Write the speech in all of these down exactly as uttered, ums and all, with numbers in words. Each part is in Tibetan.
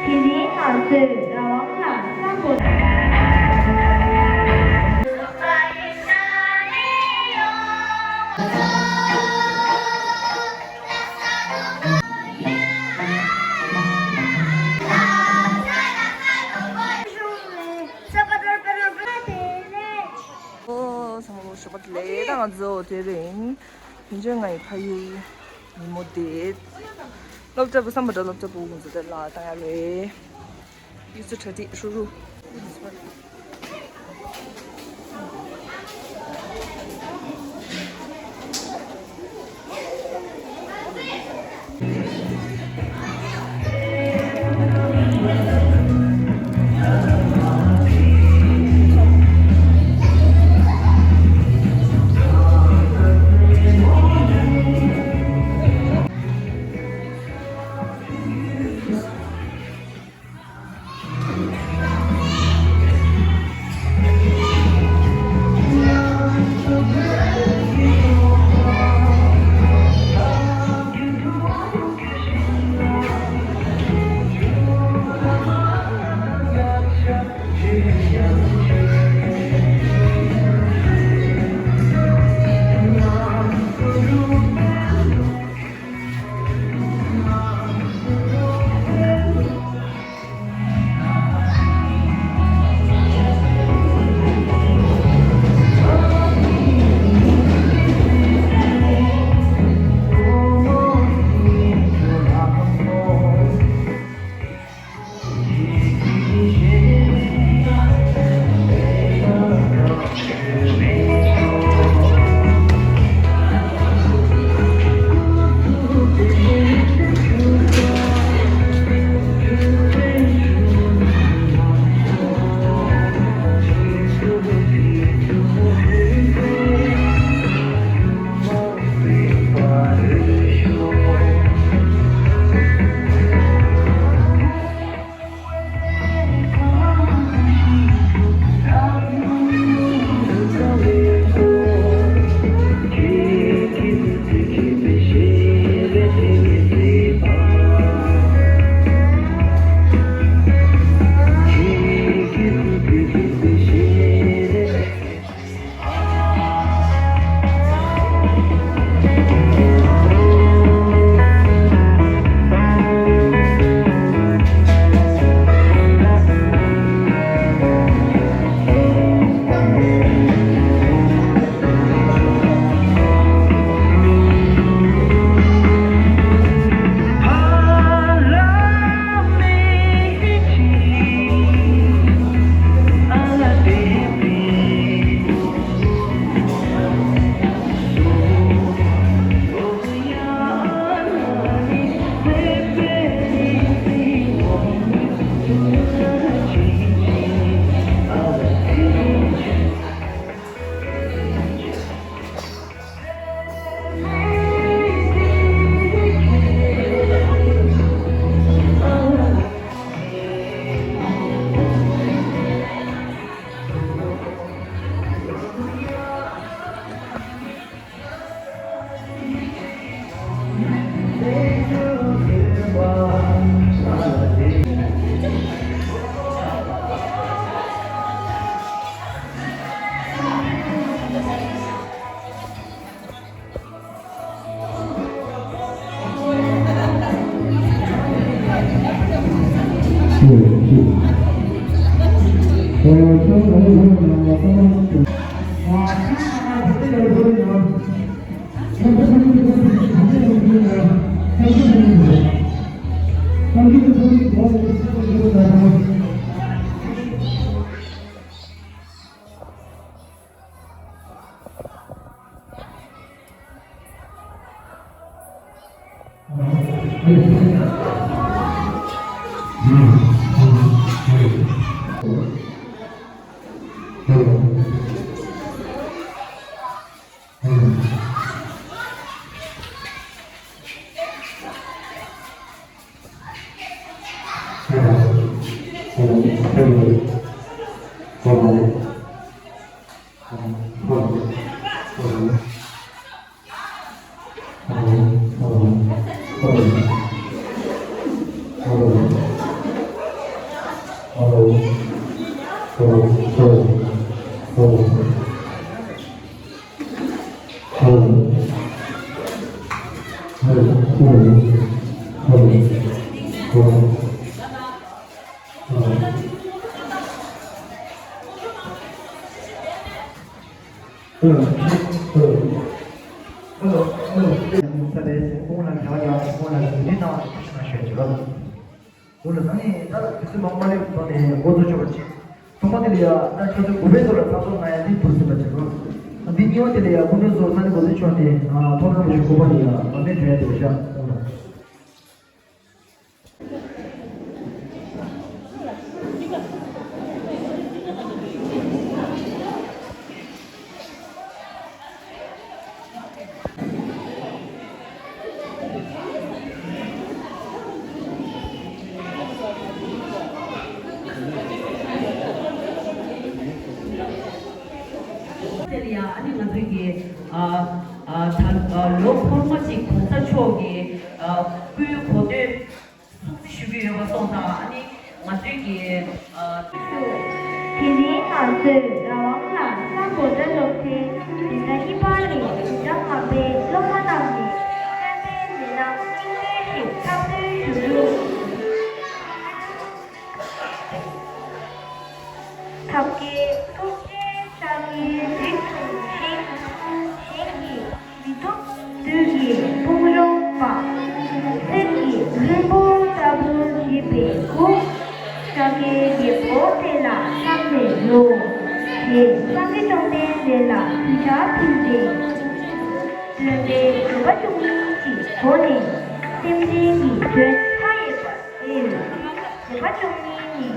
དེ་ནས་ང་ཚོས་རང་དབང་ལ་བསམ་པ། ཨོ། ཚང་མ་ཞོགས་པ་བདེ་ལེགས། ད་ང་ཚོ་དེ་རིང་ཉིན་མོ་དེ་སློབ་གྲྭ་པ་བསམ་པ་འདྲ་སློབ་གྲྭ་པ་ང་ཚོ་དེ་ལ་བཏང་ཡ་རེད། ཡུལ་ཚོ་གྲ་སྒྲིག་ཧྲུ་ཧྲུ། ལོ་ལ་ད་ནི་ད་དུས་ཚོད་མང་པོ་མ་སླེབས་ཐོག་ནས་འགོ་འཛུགས་ཆོག་པ་བྱེད། ཐོག་མ་དེ་ལ་ཡ་ད་ཆུ་ཚོད་དགུ་པའི་ཐོག་ལ་ཚགས་ཚུད་ང་ཡ་འདི་འདུག་ཟིན་པ་བྱེད་རོགས། འདི་གཉིས་པ་དེ་ལ་ཡ་སྐུ་མགྲོན་ཚོ་ས་གནས་འགོ་འཛིན་མཆོག་ནས་ཐོག་མཐའ་བར་གཞུག་གུ་པ་ལ་ཡ་མ་སྨད་འགྲོ་ཡ་དེ་བཞག་གསུངས་རོགས། དེ་ལ་ཡང་ཨ་ནི་ང་ཚོའི་གི་ཨ་ཨ་ད་ཨ་ལོ་འཁོར་མ་གཅིག་གོང་ས་མཆོག་གི་ཨ་སྐུའི་གོ་སྟོན་སྲུང་བརྩི་ཞུ་གི་ཡོད་པ་སོང་ཙང་ཨ་ནི་ང་ཚོའི་གི་ཨ། དེ་རིང་ང་ཚོས་རང་དབང་ལ་ས་གོ་ས་སློབ་ཚན་འཛིན་གྲྭ་གཉིས་པ་ནས་འཛིན་གྲྭ་ལྔ་པའི་སློབ་མ་རྣམས་ནས་སྤྱན་པའི་མི་སྣ་རྙིང་མའི་ཞིག་འཁྲབ་སྟོན་ཞུ་རྒྱུ། ཐབས་མཁས་ཐུགས་རྗེའི་ཕྱག་གིས་རིགས་མཐོང་ཞིང་། གཞན་གྱིས་མི་ཐུབ་བདུད་ཀྱི་དཔུང་འཇོམས་པ། གསེར་གྱི་ལྷུན་པོ་ལྟ་བུར་བརྗིད་པའི་སྐུ། ཤཱཀྱའི་རྒྱལ་པོ་དེ་ལ་འཚམས་ནས་ལོ། ཞེས་སངས་རྒྱས་བཅོམ་ལྡན་འདས་ལ་གུས་ཕྱག་ཕུལ་ཏེ། སྟོན་པའི་བརྗོད་པ་བཅུ་གཉིས་ཀྱི་སྒོ་ནས་སེམས་ཅན་གྱི་དོན་མཐའ་ཡས་པར། ཨེ། བརྗོད་པ་བཅུ་གཉིས་ནི།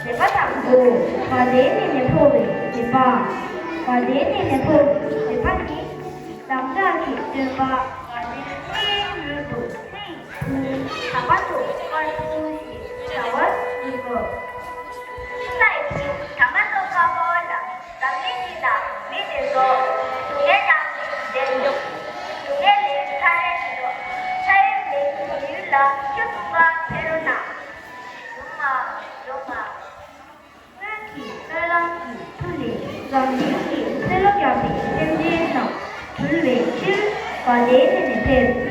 བཟོད་པ་དང་པོ། བ་དན་ནས་ནི་འཕོ་བའི་བཟོད་པ། བ་དན་ནས་ནི་འཕོ་བའི་བཟོད་པ་ནི། དམ་བཅའ་གི་སྟོན་པ་བ་དན་ལྷའི་ཡུལ་དུ་ལྷའི་བུ་དམ་པ་ཐོག་དཀར་པོ་ཞེས་བྱ་བར་འགྱུར་རོ། ལྷའི་བུ་དམ་པ་ཐོག་དཀར་པོ་ལ། འཛམ་གླིང་འདི་ན་མི་དེ་ཚོ་སྡུག་བསྔལ་མྱངས་ཏེ་བསྡད་འདུག་སྡུག་བསྔལ་ལས་ཐར་རེ་བྱེད་དོ། ཕྱྭ་གཡུལ་ལས་ཀྱི་ཡུལ་ལ་ཆོས་གསུང་གར་ཕེབས་རོགས་གནང་། ཡོང་ང་། ཡོང་ང་། སྔོན་གྱི་སྨོན་ལམ་གྱི་མཐུ་ལས་འཛམ་གླིང་གི་ཚེ་ལོ་བརྒྱ་པའི་སེམས་ཅན་རྣམས་གྲོལ་བའི་ཕྱིར་བ་དན་ནས་ཕེབས།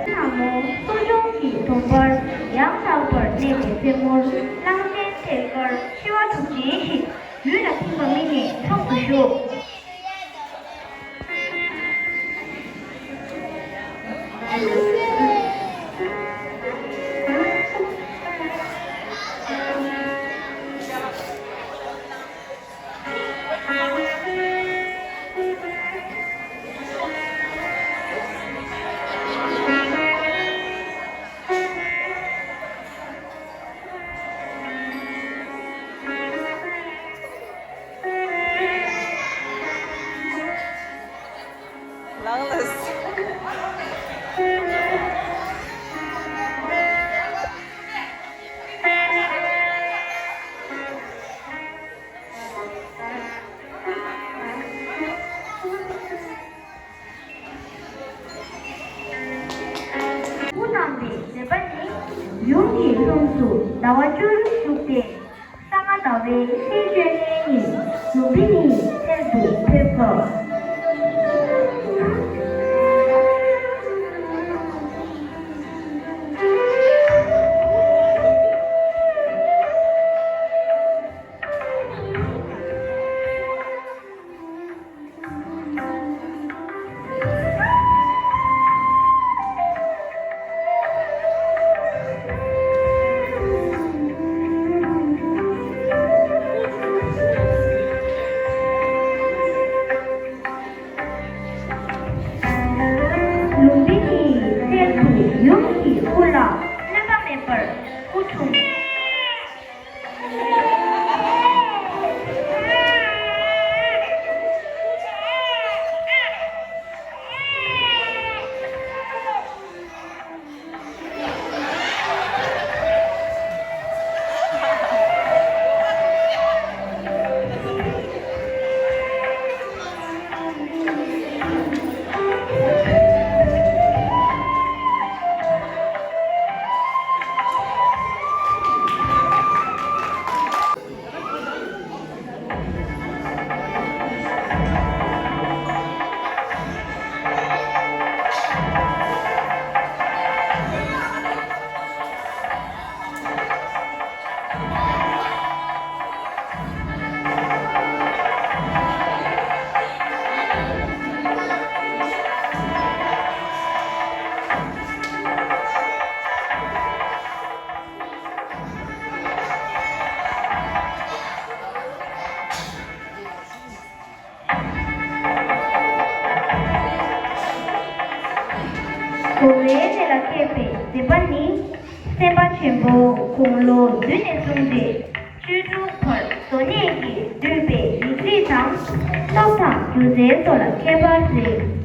ན་མོ་གསོ་སྦྱོང་གི་སྡོམ་པར་ཡང་དག་པར་གནས་པའི་རྩེ་མོར་གླང་ཆེན་ཐལ་དཀར་ཤི་བ་དྲུག་ཅན་ཞིག་ལུས་ལ་ཐིམ་པ་སྨིན་ནས་མཆོག་ཏུ་བཞུགས། ལགས་ལགས། སྐུ་བལྟམས་པའི་མཛད་པ་ནི། ཡུམ་གྱི་ལྷུམས་སུ་ཟླ་བ་བཅུར་ཞུགས་ཏེ། གསང་སྔགས་ཟླ་བའི་ཚེས་བཅོ་ལྔའི་ཉིན་ལུམ་བི་ནིའི་གཏེར་དུ་ཕེབས་སྐབས། འགྲོ་བའི་གནས་ལ་མཁས་པའི་མཛད་པ་ནི། སེམས་དཔའ་ཆེན་པོ་དགུང་ལོ་བདུན་ནས་བཟུང་སྟེ་བཅུ་དྲུག་བར་བཟོ་གནས་ཀྱིས་བསྡུས་པའི་ཡིག་རིགས་དང་། སྟོབས་དང་སྒྱུ་རྩལ་སོགས་ལ་མཁས་པ་རེད།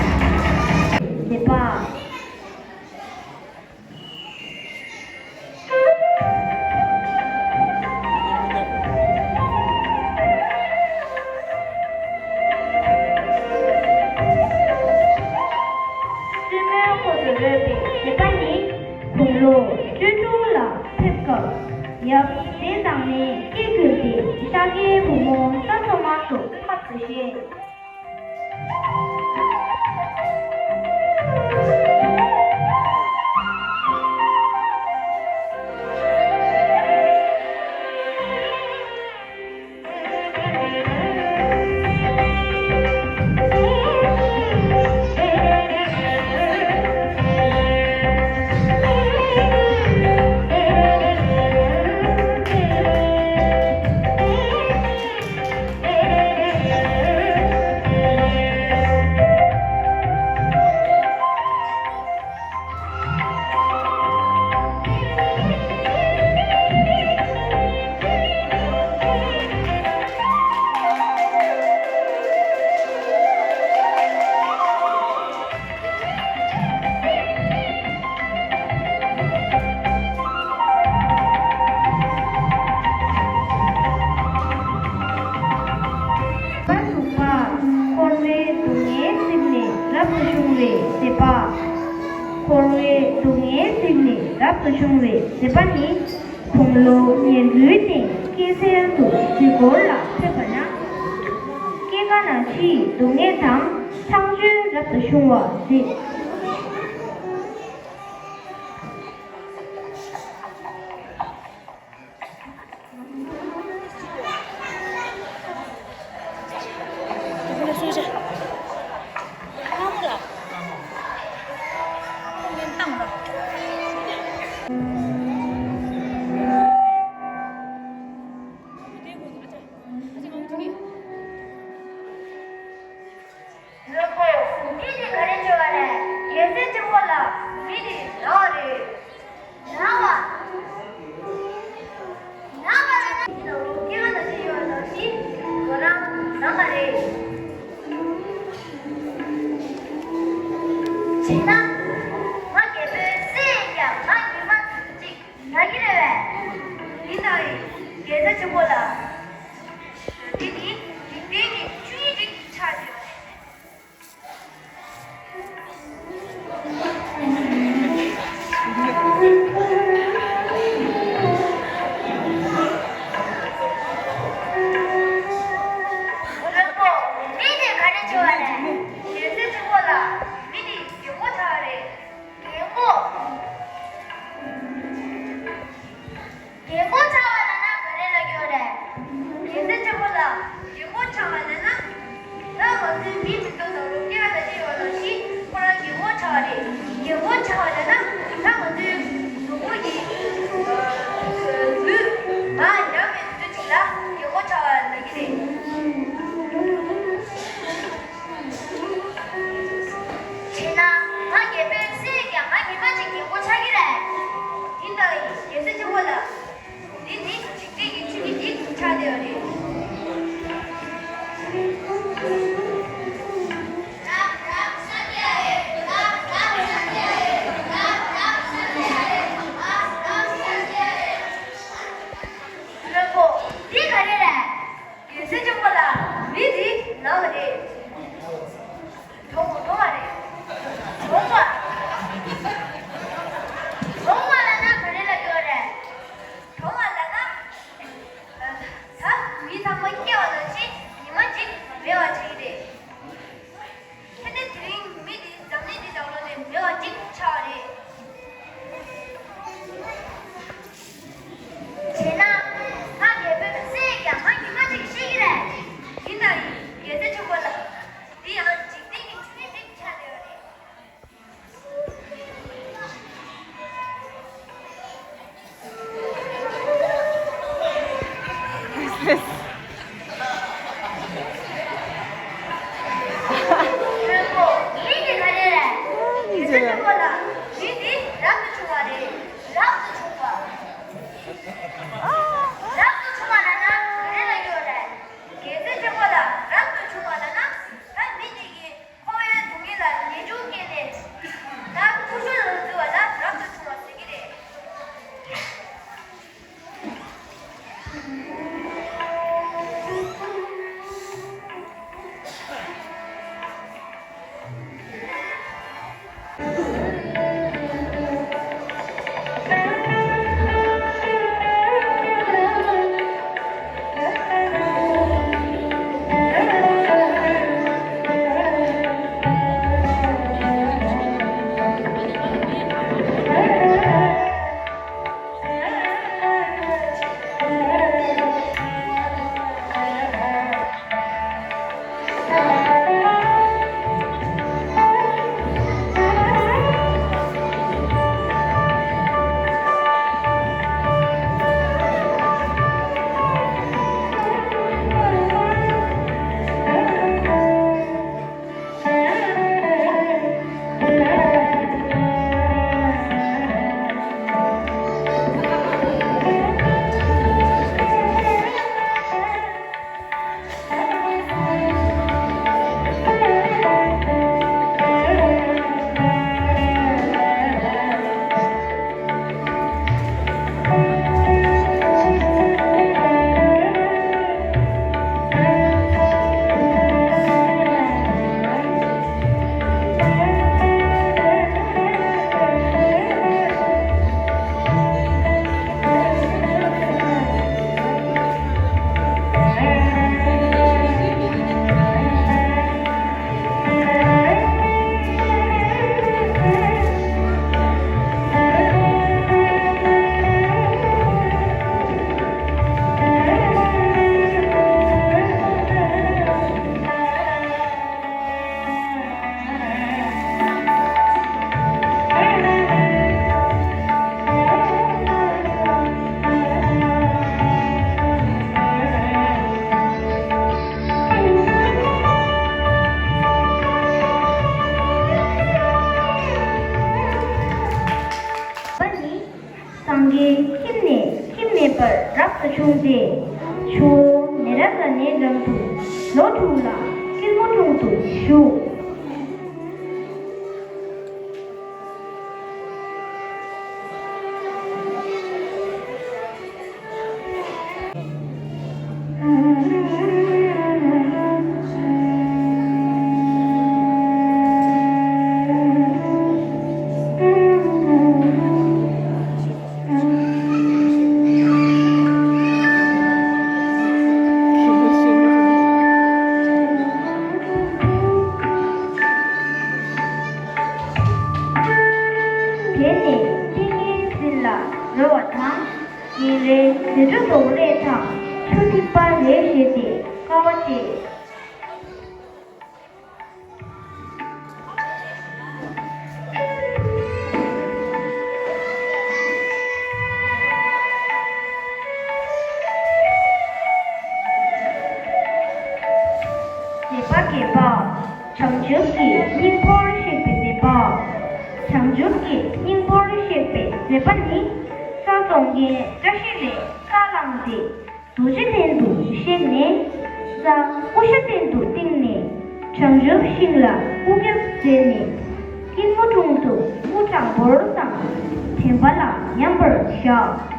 མཛད་པ། བཙུན་མོའི་འཁོར་དུ་རོལ་པའི་མཛད་པ་ནི། དགུང་ལོ་བཅུ་དྲུག་ལ་ཕེབས་སྐབས། ཡབ་ཟས་གཙང་མས་སྐྱེ་བསྐྱུར་ཏེ། ཤཱཀྱའི་བུ་མོ་ས་འཚོ་མ་སོགས་ཁབ་ཏུ་བཞེས། པ་དྲུག་པ། འཁོར་བའི་སྡུག་བསྔལ་གཟིགས་ནས་རབ་ཏུ་བྱུང་བའི་མཛད་པ། འཁོར་བའི་སྡུག་བསྔལ་གཟིགས་ནས་རབ་ཏུ་བྱུང་བའི་མཛད་པ་ནི། དགུང་ལོ་ཉེར་དགུའི་སྟེང་སྐྱེད་ཚལ་དུ་རྫི་སྐོར་ལ་ཕེབས་པ་ན། སྐྱེ་རྒ་ན་འཆིའི་སྡུག་བསྔལ་དང་ཚངས་སྤྱོད་རབ་ཏུ་བྱུང་བ་མཛད། ལྷ་མོ། མི་དེ་ག་རེ་བྱེད་པ་རེད། རྒྱལ་སྲས་ཆེན་པོ་ལ་མི་དེ་ན་བ་རེད། ན་བ། ན་བ་ལ་ན་སྐྱེ་བ་ན་ཤི་ཡོད་ནོ་ཤི་ཁོ་རང་ན་བ་རེད། བྱས་ན་ང་རྒྱལ་པོའི་སྲས་ཀྱང་ང་ཉི་མ་གཅིག་ན་གི་རེད་པས། འདི་ན་བའི་རྒྱལ་སྲས་ཆེན་པོ་ལ། འདི་ནི་འཇིག་རྟེན་གྱི་ཆོས་ཉིད་ཅིག་ཆགས་ཡོད། ལྷ་མོ། མི་དེ་ག་རེ་བྱེད་པ་རེད། རྒྱལ་སྲས་ཆེན་པོ་ལ་མི་དེ་རྒྱལ་པོ་ཆགས་པ་རེད། རྒྱལ་པོ། རྒྱལ་པོ་ཆགས་པ་ལབ་ན་ག་རེ་ལབ་ཀྱི་ཡོད་རེད། རྒྱལ་སྲས་ཆེན་པོ་ལ་རྒྱལ་པོ་ཆགས་པ་ལབ་ན། ད་ང་ཚོའི་མི་མི་ཚོ་ནང་ལོགས་སྐྱེ་བ་ད་ཅི་ཡོད་ལ་ཤི་ཁོ་རང་རྒྱལ་པོ་ཆགས་པ་རེད། རྒྱལ་པོ་ཆགས་པ་ལབ་ན་ད་ང་ཚོའི་གཟུགས་པོ་གི་ལུས་མ་ཡག་པའི་དུས་ཚོད་ཅིག་ལ་རྒྱལ་པོ་ཆགས་པ་ལབ་ཀྱི་རེད། འདི་ག་རེ་རེད། རྒྱལ་སྲས་ཆེན་པོ་ལ་མི་འདི་ནག་རེད། གྲོང་གྲོང་བ་རེད། གྲོང་བ། གྲོང་བ་ལབ་ན་ག་རེ་ལབ་ཀྱི་ཡོད་རེད། གྲོང་བ་ལབ་ན། ད་མི་ཚང་མ་སྐྱེ་བ་ནང་བཞིན་ཉི་མ་གཅིག་མེད་པ་བྱེད་ཀྱི་རེད། དེ་ནས་དེ་རིང་མི་འདི་འཛམ་གླིང་འདི་དང་ལོ་ནས་མེད་པ་གཅིག་ཆགས་པ་རེད། བྱས་ན། ང་རྒྱལ་པོའི་སྲས་ཀྱང་ང་ཉི་མ་གཅིག་ཤི་གི་རེད། ཡིན་དང་ཡིན། རྒྱལ་སྲས་ཆེན་པོ་ལགས། འདི་ཡང་འཇིག་རྟེན་གྱི་ཆོས་ཉིད་ཆགས་བསྡད་པ་རེད། མི་དེ་ག་རེ་རེད། མི་དེ་ཁོ་ལ་མི་དེ་རབ་ཏུ་བྱུང་བ་རེད། རབ་ཏུ་བྱུང་བ། རབ་ཏུ་བྱུང་བ་ལབ་ན་ག་རེ་ལབ་ཀྱི་ཡོད་རེད། རྒྱལ་སྲས་ཆེན་པོ་ལ་རབ་ཏུ་བྱུང་བ་ལབ་ན་ད་མི་དེ་གིས། ཁོ་བོའི་སྡུག་བསྔལ་ལ་ངེས་འབྱུང་སྐྱེས་ནས། ད་ཀུ་ཤུ་ལ་འཛུལ་བ་ལ་རབ་ཏུ་བྱུང་བ་ཟེར་གྱི་རེད། པ་ནི། སངས་རྒྱས་ཁྱིམ་ནས་ཁྱིམ་མེད་པར་རབ་ཏུ་བྱུང་སྟེ། ཇོ་བོ་མེ་རག་ག་ནས་འགྲམ་དུ་ལོ་དྲུག་ལ་སྐྱིལ་མོ་ཀྲུང་དུ་བཞུགས། དེ་ནས་ཏིང་ངེ་འཛིན་ལ་རོལ་བ་དང་། ཉིན་རེའི་ཟས་འགྲོ་འདོགས་ལས་དང་ཆུ་ཐིགས་པ་རེ་བཞེས་ཏེ་དཀའ་བ་སྤྱད། མཛད་པ་བརྒྱད་པ། བྱང་ཆུབ་ཀྱི་སྙིང་པོར་གཤེགས་པའི་མཛད་པ། བྱང་ཆུབ་ཀྱི་སྙིང་པོར་གཤེགས་པའི་མཛད་པ་ནི། ས་རྫོགས་མཁན་བཀྲ་ཤིས་ལས་རྩྭ་བླངས་ཏེ། རྡོ་རྗེ་གདན་དུ་གཤེགས་ནས། རྩྭ་ཀུ་ཤ་གདན་དུ་བཏིང་ནས། བྱང་ཆུབ་ཤིང་ལ་སྐུ་རྒྱབ་མཛད་ནས། སྐྱིལ་མོ་ཀྲུང་དུ་སྐུ་དྲང་པོར་བཏང་། བེམ་པོ་ལ་མཉམ་པར་བཞག།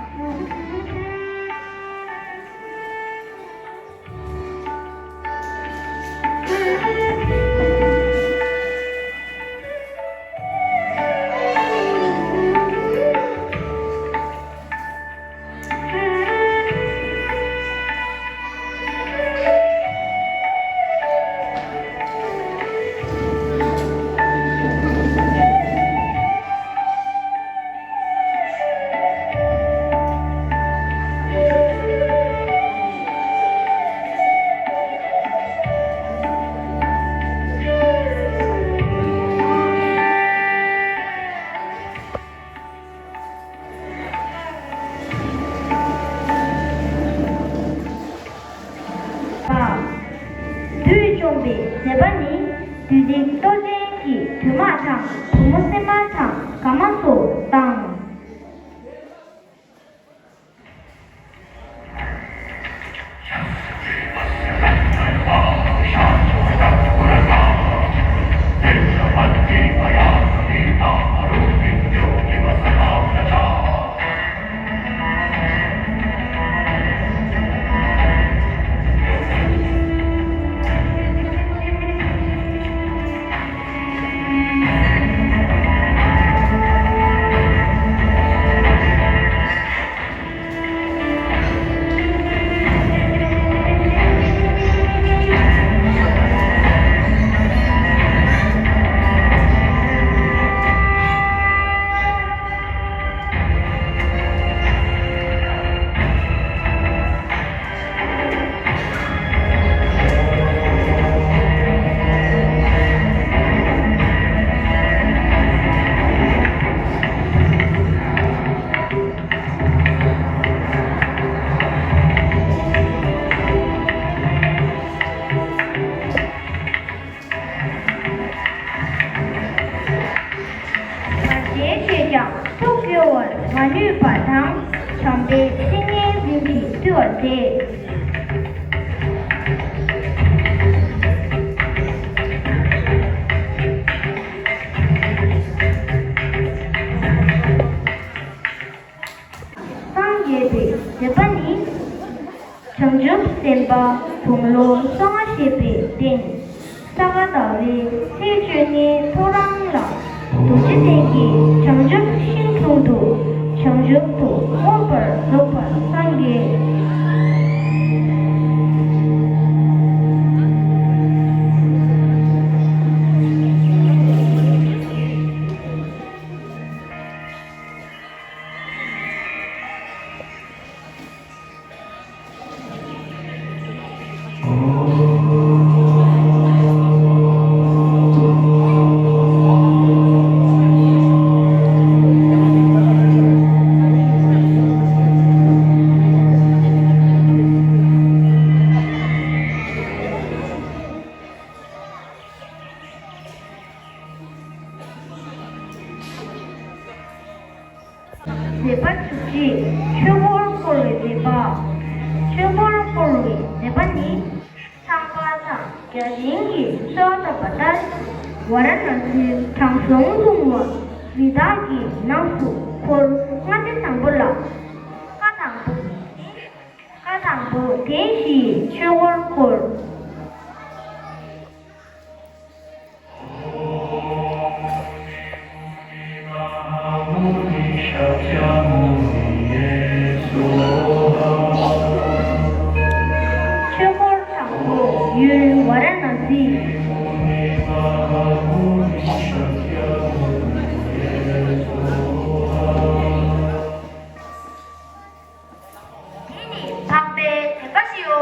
བསྡུས་བཅོམ་པའི་མཛད་པ་ནི། བདུད་སྡིག་གཏོར་ཆེན་གྱི་བདུད་དམག་དང་བུ་མོ་སྲིན་དམག་དང་དགའ་མ་སོགས་བཏང་། བར་ཆད་བྱས་ཀྱང་ཐུགས་གཡོ་བར་མ་ནུས་པ་དང་། བྱམས་པའི་བཤེས་གཉེན་རིམ་གྱིས་བཏུལ་བར་མཛད། སངས་རྒྱས་པའི་མཛད་པ་ནི། བྱང་ཆུབ་སེམས་དཔའ་དགུང་ལོ་སོ་ལྔ་བཞེས་པའི་སྟེང་། ས་ག་ཟླ་བའི་ཚེས་བཅོ་ལྔའི་ཐོ་རངས་ལ། རྡོ་རྗེ་གདན་གྱི་བྱང་ཆུབ་ཤིང་དྲུང་དུ། བྱང་ཆུབ་ཏུ་མངོན་པར་རྫོགས་པར་སངས་རྒྱས། མཛད་པ་བཅུ་གཅིག་ཆོས་འཁོར་བསྐོར་བའི་མཛད་པ། ཆོས་འཁོར་བསྐོར་བའི་མཛད་པ་ནི། ཚངས་པ་དང་བརྒྱ་བྱིན་གྱིས་གསོལ་བ་བཏབ་པ་ལྟར། ཝཱ་ར་ཎཱ་སིའི་དྲང་སྲོང་ལྷུང་བ་མི་བདག་གི་ནགས་སུ་འཁོར་ལྔ་སྡེ་དང་པོ་ལ། བཀའ་དང་པོ། བཀའ་དང་པོ་བདེན་བཞིའི་ཆོས་འཁོར་བསྐོར། ཆོས་འཁོར་དང་པོ་ཡུལ་ཝཱ་ར་ཎཱ་སི། དེ་ནི་འཕགས་པའི་བདེན་པ་བཞིའོ།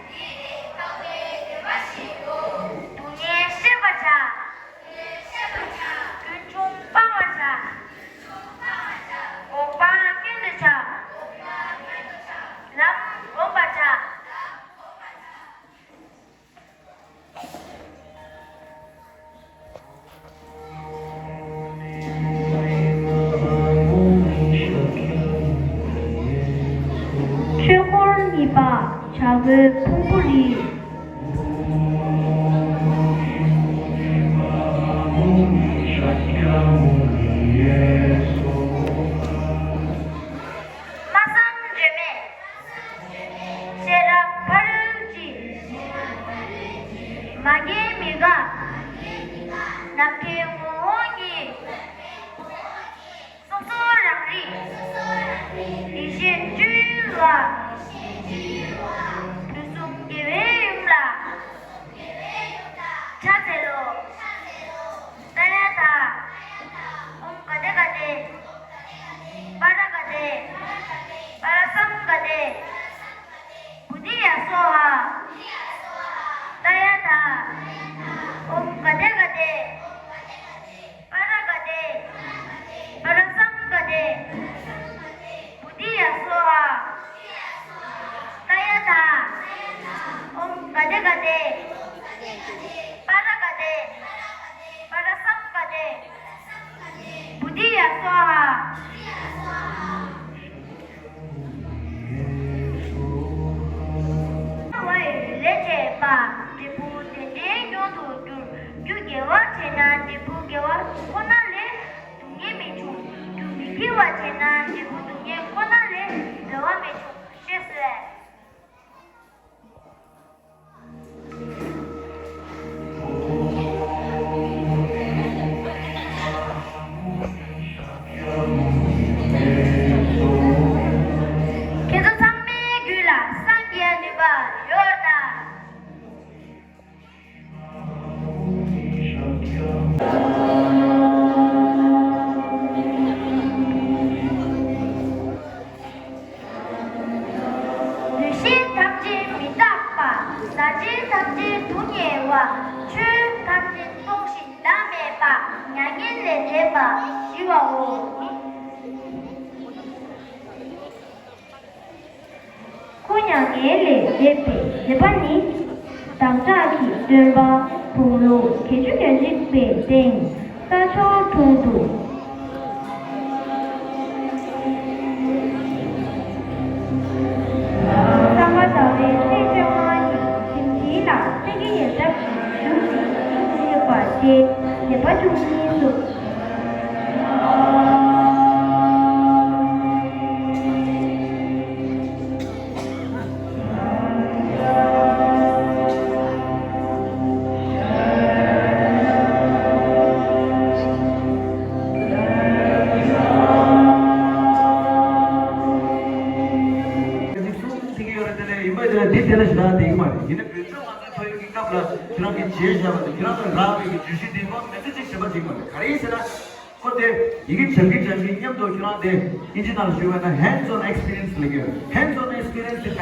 དེ་ནི་འཕགས་པའི་བདེན་པ་བཞིའོ། སྡུག་བསྔལ་ཤེས་པར་བྱ། སྡུག་བསྔལ་ཤེས་པར་བྱ། ཀུན་འབྱུང་སྤང་བར་བྱ། ཀུན་འབྱུང་སྤང་བར་བྱ། འོག་པ་མངོན་དུ་བྱ། འོག་པ་མངོན་དུ་བྱ། ལམ་བསྒོམ་པར་བྱ། ལམ་བསྒོམ་པར་བྱ། ཕུང་པོ་རི། སྨྲ་བསམ་བརྗོད་མེད། ཤེས་རབ་ཕ་རོལ་ཕྱིན། མ་རྒན་མི་རྒན། ནམ་མཁའི་ངོ་བོ་ཉིད། སོ་སོ་རང་རིག་ཡེ་ཤེས་སྤྲུལ་པ། དུས་གསུམ་རྒྱལ་བའི་ཡུམ་ལ། ཕྱག་འཚལ་ལོ། ཏདྱ་ཐཱ། ཨོཾ་ག་ཏེ་ག་ཏེ། པཱ་ར་ག་ཏེ། པཱ་ར་སཾ་ག་ཏེ། བོ་དྷི་ཡ་སྭཱ་ཧཱ། ཏདྱ་ཐཱ། ཨོཾ་ག་ཏེ་ག་ཏེ། པཱ་ར་ག་ཏེ། པཱ་ར་སཾ་ག་ཏེ། བོ་དྷི་ཡ་སྭཱ་ཧཱ། ཏདྱ་ཐཱ། ཨོཾ་ག་ཏེ་ག་ཏེ། པཱ་ར་ག་ཏེ། པཱ་ར་སཾ་ག་ཏེ། བོ་དྷི་ཡ་སྭཱ་ཧཱ། བ་ཡི་ལས་བྱེད་པ། འབྲས་བུ་དེ་འདྲའི་མྱུར་དུ་འགྱུར། རྒྱུ་དགེ་བ་བྱས་ན་འབྲས་བུ་དགེ་བ་ཁོ་ན་ལས། སྡུག་བསྔལ་མི་འབྱུང་། རྒྱུ་མི་དགེ་བ་བྱས་ན་འབྲས་བུ་སྡུག་བསྔལ་ཁོ་ན་ལས་འབྲེལ་བ་མི་འབྱུང་། ཞེས་གསུངས། ཁྱེད་ཚོ་ཚང་མའི་རྒྱུད་ལ་སངས་རྒྱས་ནུས་པ་ཡོད་དམ། ལུས་ཤེས་ཐམས་ཅད་མི་རྟག་པ། ཟག་བཅས་ཐམས་ཅད་སྡུག་བསྔལ་བ། ཆོས་ཐམས་ཅད་སྟོང་ཞིང་བདག་མེད་པ། མྱ་ངན་ལས་འདས་པ་ཞི་བའོ། ཁོ་མྱ་ངན་ལས་འདས་པའི་འདོད་པ་ནི། བདག་ཅག་གི་སྟོན་པ་དགུང་ལོ་བརྒྱད་ཅུ་ལོན་ཅིག་པའི་སྟེང་། རྟ་མཆོག་དྲུང་དུ། སངས་རྒྱས་ཟླ་བའི་ཚེས་བཅོ་ལྔ་ཉིན་རིམ་བྱིན་ལ་སེང་གེ་ཡལ་འདབ་ཀྱི་འབྱུང་གནས་ཀྱི་བཤད་པ་བཅས་བདེན་པ་བཅུ་གཉིས་སུ། ཡིན་པ་དེ་ལ་འདི་དེ་ལ་ཞེ་དྲག་དེ་ཡིན་མ་རེད། ཡིན་ན་བོད་ལྗོངས་ང་ཚོའི་ཕ་ཡུལ་གྱི་སྐབས་ལ་ཁྱེད་རང་གིས་མཇལ་བཞག་པ་དང་ཁྱེད་རང་ལ་རག་པའི་གི་བརྗོད་གཞི་འདི་མ་མེད་ཚེ་གཅིག་གཞན་པ་ཅིག་མ་རེད། ག་རེ་ཡིན་ཟེར་ན། ཁོ་དེ་ཡི་གེ་སྦྱང་གིན་སྦྱང་གིན་མཉམ་དུ་ཁྱེད་རང་དེ་ཨིན་ཇི་ནང་ཞུ་བ་ན་hands on experience ལབ་ཀྱི་ཡོད། Hands on experience དེ་ག་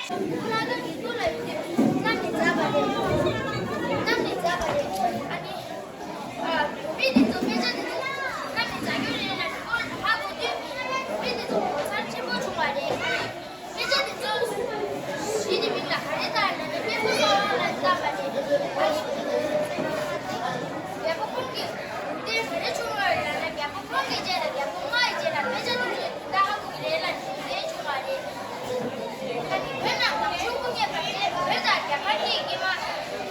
ཁོ་རང་ཚོ་ཉིས་སྟོང་ལ་ཡོད་དུས་གནམ་ནས་འཛེགས་པ་རེད། གནམ་ནས་འཛེགས་པ་རེད། ཨ་ནི། ཨ། མི་དེ་ཚོ་དཔེ་ཆ་དེ་ཚོ་གནམ་ནས་འཛེགས་རྒྱུ་རེད་ལབ་ནས་ཁོ་ཧ་གོ་དུས། མི་དེ་ཚོ་ངོ་མཚར་ཆེན་པོ་བྱུང་བ་རེད། ཨ་ནི། དཔེ་ཆ་དེ་ཚོ་ཞི་ཅིན་ཕིང་ལ་ག་རེ་བཏང་ལབ་ན་དཔེ་ཁོ་ཚོ་ལ་བཏང་བ་རེད། ཨ་ནི། རྒྱལ་པོ་ཁོང་གི་དེ་ག་རེ་བྱུང་བ་རེད་ལབ་ན། རྒྱལ་པོ་ཁོང་གི་རྗེས་ལ་རྒྱལ་པོ་ལྔ་ཡི་རྗེས་ལ་དཔེ་ཆ་དེ་ཚོ་ད་ཧ་གོ་གི་རེད་ལབ་ནས་དེ་བྱུང་བ་རེད། ཨ་ནི་བོད་ནང་དམག་ཤུགས་སྐུ་ངལ་བབས་ཏེ་བོད་དང་རྒྱ་གར་གཉིས་ཀྱི་དམག་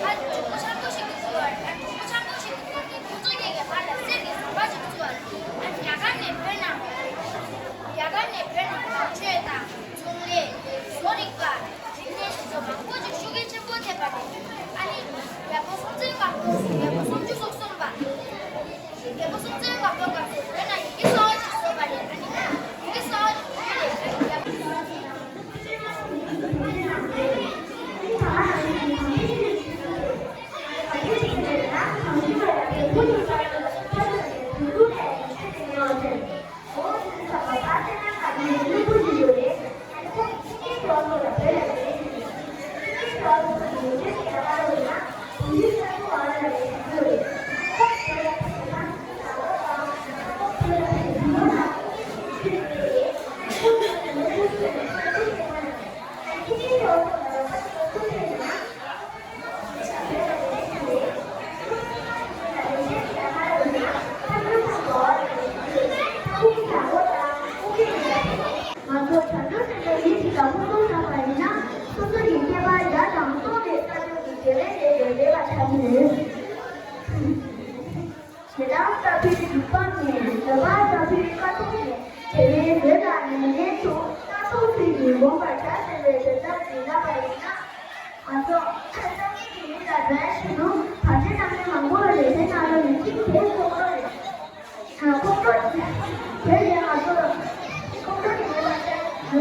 ཨ་གྲོགས་པོ་ཆེན་པོ་ཞིག་གིས་བཙུགས་པ་རེད། ཨ་གྲོགས་པོ་ཆེན་པོ་ཞིག་གིས་བཙུགས་ཏེ་ཁོ་ཚོ་གཉིས་ཀྱི་བར་ལ་གསེར་གྱི་ཟམ་པ་ཞིག་བཙུགས་པ་རེད། ཨ་རྒྱ་གར་ནས་བོད་ནང་རྒྱ་གར་ནས་བོད་ནང་ནང་ཆོས་དང་ཚོང་ལས། བཟོ་རིག་པ། རིག་གནས་སོགས་མང་པོ་ཞིག་ཤུགས་རྐྱེན་ཆེན་པོ་ཐེབས་པ་རེད། ཨ་ནི་རྒྱལ་པོ་སྲོང་བཙན་སྒམ་པོ། རྒྱལ་པོ་སུམ་ཅུ་སོ་གསུམ་པ། རྒྱལ་པོ་སྲོང་བཙན་སྒམ་པོ་སྐབས་སུ་བོད་ནང་ཡི་གེ་གསར་བ་ཞིག་བཟོས་པ་རེད། ཨ་ནི་ཡི་གེ་གསར་བ་དེ་རེད། ང་ཚོ་བྱང་ཆུབ་སེམས་དཔའི་ཡིད་ཀྱི་བདག་པོ་སོང་ཚར་བ་ཡིན་ན། སོ་སོ་ཡི་ཁྱད་པར་ཡར་དང་སྟོང་ནས་ལྟ་རྒྱུ་གི་དགེ་བའི་ལས་དེ་ལས་པ་ཆགས་ཀྱི་རེད། ཞེ་སྡང་ལྟ་བུའི་སྡིག་སྤོང་ནས། འདོད་པ་ལྟ་བུའི་དཀའ་ཐུབ་ནས། དེ་ནས་ལུས་ལ་ནན་ཏན་དུ། སྣ་ཚོགས་ཚུལ་གྱིས་བསྒོམ་པར་བྱ། ཟེར་བའི་དོན་དག་འདི་ལབ་པ་ཡིན་ན། ང་ཚོ་སངས་རྒྱས་ཀྱི་ཡུལ་ལ་འགྲོ་ཡ་ཆེད་དུ་བར་ཆད་རྣམ་གཉིས་མང་པོ་ལས་དེ་ནང་ལོགས་ནས་གཅིག་དེ་ཁོང་ཁྲོ་རེད། ཁོང་ཁྲོ་དེ་ལས་ང་ཚོ་ཁོང་ཁྲོ་དེ་མེད་པ་བྱ།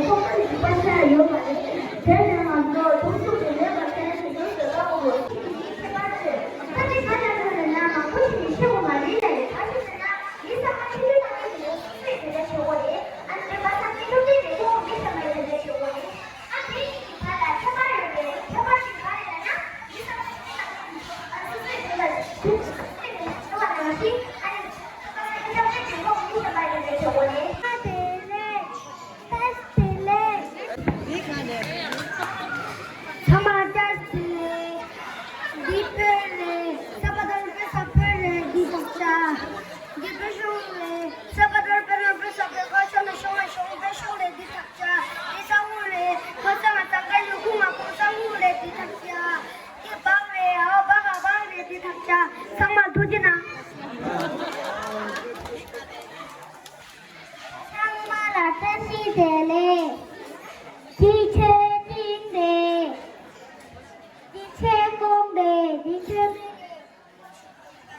ཁོང་ཁྲོ་དེ་འཇིགས་པ་ཆགས་ཡོད་མ་རེད། དེ་ལས་ང་ཚོ་སྡུག་སུག་དེ་མེད་པ་བྱ་ཞེས་དོན་དུ་ལྟ་བུ་ཁྱད་པར་ཆེ། ད་དེ་ག་ལ་ཐོན་ནས་ན་མང་པོ་ཞིག་ནས་ཤེས་དགོས་མ་རེད་ལ། ཡིན་ད་ཞིག་ཟེར་ན་མི་ཚང་མ་ཆོས་ལུགས་དང་མཉམ་དུ་སུ་ཡི་དེ་འདྲ་བྱེད་དགོས་རེད། ཨ་ནི་འདོད་པ་ཚང་མའི་སློབ་སྟོན་དེ་ཁོང་མི་ཚང་མའི་དེ་འདྲ་བྱེད་དགོས་རེད། ཨ་དེ་གཉིས་ཀྱི་བར་ལ་ཁྱད་པར་ཡོད་པའི་ཁྱད་པར་ཞིག་ག་རེ་ལབ་ན། མི་ཚང་མ་ཆོས་ལུགས་དང་མཉམ་དུ་སུ་ཡི་དེ་འདྲ་བྱེད་དགོས་རེད། ཨ་ནི་འདོད་པ་ཚང་མའི་སློབ་སྟོན་དེ་ཁོང་མི་ཚང་མའི་དེ་འདྲ་བྱེད་དགོས་རེད། ཨ་དེ་ནས། བཀྲ་ཤིས་བདེ་ལེགས། ཚང་མ་བཀྲ་ཤིས་བདེ་ལེགས། འདི་བོད་རེད། ས་པ་ཏོར་བོད་ས་བོད་རེད། འདི་དག་ཆ། འདི་བོད་གཞུང་རེད། ས་པ་ཏོར་བོད་རང་བོད་ས་བོད་ཁ་ཤོ་ན་ཤོ་ང་ཤོ་བོད་གཞུང་རེད། འདི་དག་ཆ། འདི་ས་འུ་རེད། ཁ་ས་ང་ས་ཀ་ཡུ་ཁུ་ང་ཁོ་ས་འུ་རེད། འདི་དག་ཆ། འདི་བག་རེད། ཨ་བག་ཨ་བག་རེད། འདི་དག་ཆ། ཚང་མ་ཐུགས་རྗེ་གནང་། ཚང་མ་ལ་བཀྲ་ཤིས་བདེ་ལེགས། འདི་ཆོས་སྡིངས་རེད། འདི་ཆོས་ཀོང་རེད། འདི་ཆོས་སྨན་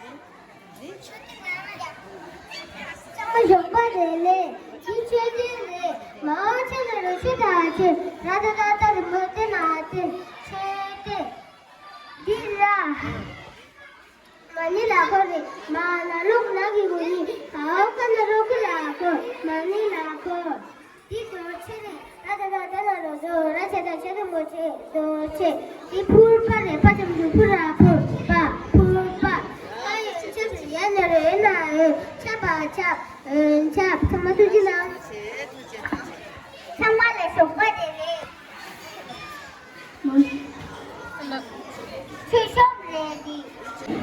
རེད། ཚང་མ་ཞོགས་པ་བདེ་ལེགས། འདི་ཆོས་སྡིངས་རེད། མ་འོ་ཆེ་ན་རུ་ཆུ་དང་ཆུ། ར་ད་ད་ད་རི་མོ་ཏི་ན་ཏི་ཆོས་སྡིངས། འདི་ར། མ་ཎི་ལ་ཁོ་རེ། མ་ན་རོ་ཁོ་ན་གི་གོ་ནི། ཨའོ་ཀ་ན་རོ་ཁི་ལ་ཁོ། མ་ཎི་ལ་ཁོ། འདི་རྡོ་རྗེ་རེད། ད་ད་ད་ད་ན་རོ་རྡོ། ར་ཆ་ད་ཆ་ད་མོ་ཆེ། རྡོ་རྗེ། འདི་ཕུར་པ་རེད། པ་ཆམ་ཆུ་ཕུ་ར་ཕུར་པ། ཕུར་པ། ཨ་ཡི་ཆ་ཆ་ཡ་ན་རོ་ཡ་ན་ཨོ། ཆ་པ་ཆ། ཨོན་ཆ། ཚང་མ་ཐུགས་རྗེ་གནང་། ཚང་མ་ལ་ཞོགས་པ་བདེ་ལེགས། ཆོས་ཤོབ་རེད་འདི།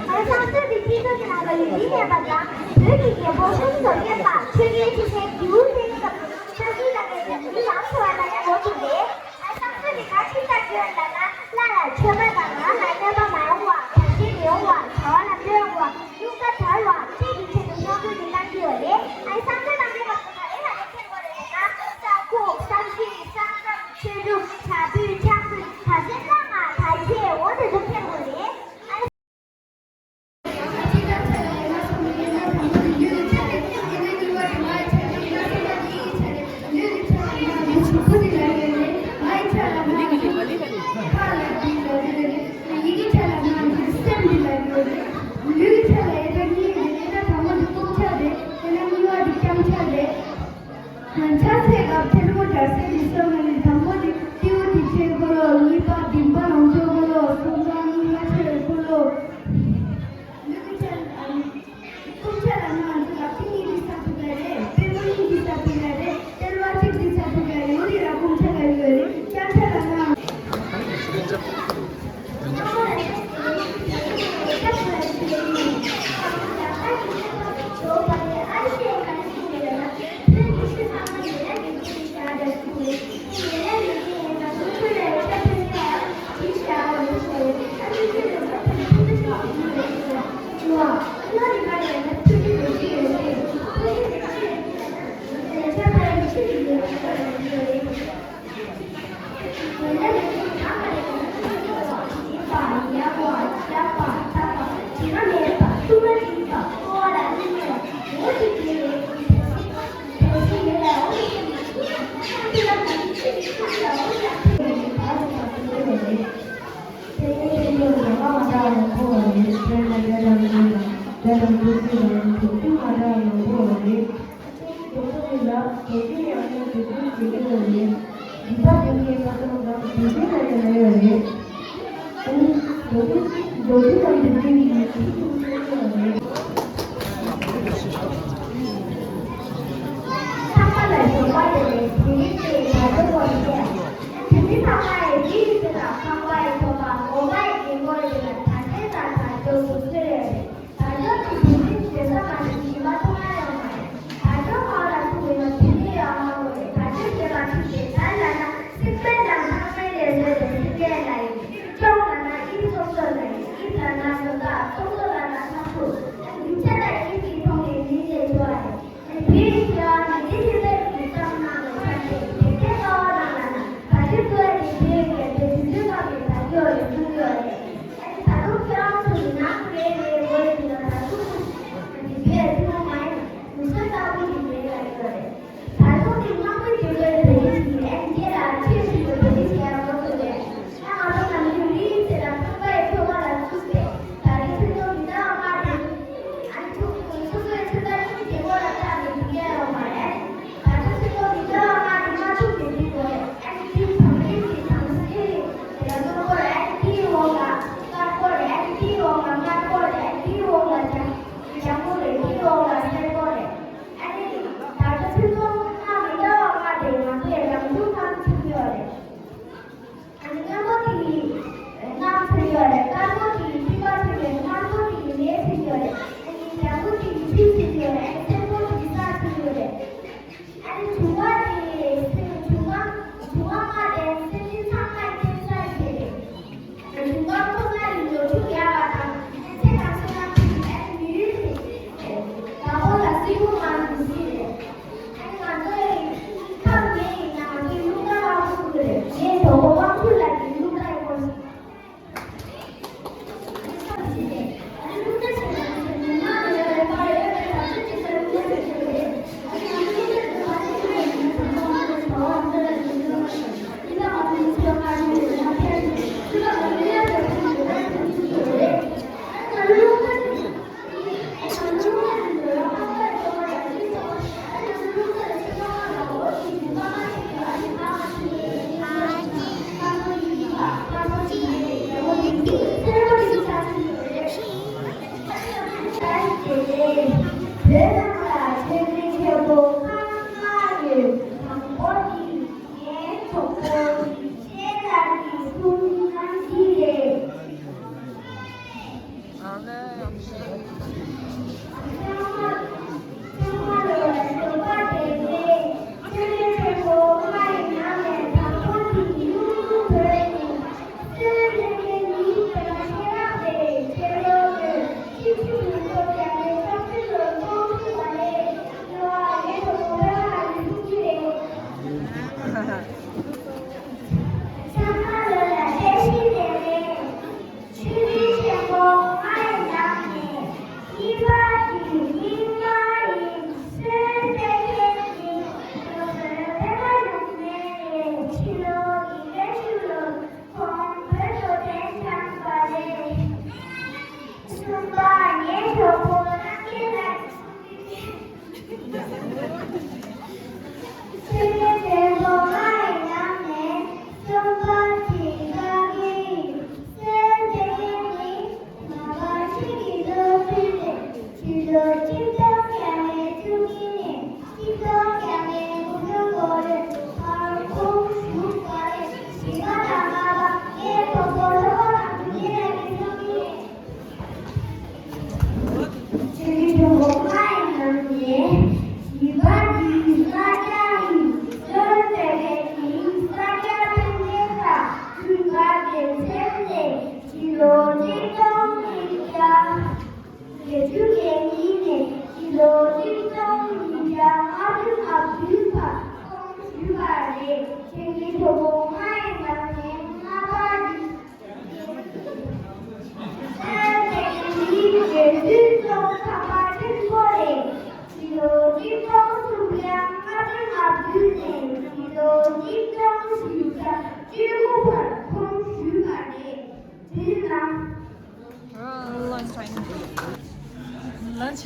ཨ་ནི་སང་སྟོད་ཀྱི་སྤྱི་ཚོགས་ཀྱི་ནང་ལ་ཡུལ་འདི་གནས་པ་དང་བོད་ཀྱི་རྒྱལ་པོ་ཧུན་སུར་སྐྱོན་པ་ཆོས་རྒྱལ་ཆེ་ཆེན་རྒྱལ་པོ་ཆེན་སྐབས་སུ་ཆོས་སྲིད་ལ་ངེས་པའི་མི་ཡང་ཆེ་བ་ལ་ཡང་ངོ་ཐུག་རེད། ཨ་ནི་སང་སྟོད་ཀྱི་ག་ཆི་ལྟར་སྐྱོན་ལ་ན། ལྷ་ལ་མཆོད་པ་དང་ལམ་ལ་གནོད་པ་མ་ཡོང་བ། བར་ཆད་མི་ཡོང་བ། བྱ་བ་ལ་སྤྲོད་ཡོང་བ། རྙོག་དྲ་དར་བ། ཁྱེད་ཀྱི་ཆེད་དུ་སྔོན་འགྲོ་གི་གཏང་གི་ཡོད་རེད། ཨ་ནི་སང་སྟོད་དང་འབྲེལ་བ་དེ་ག་རེ་ལ་རེ་ཁྱེར་དགོས་རེད་ཟེར་ན། ས་ཁུག་ས་གཞི་ས་མཚམས་ཆོས་དྲུག་བྱ་སྤུའི་ཆང་ཕུད་བ་ཟན་ལ་ང་ད་ཆེ་འོ་དེ་ཚོ་ཁྱེར་དགོས་རེད། ཨ་ནི།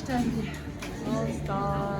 All star.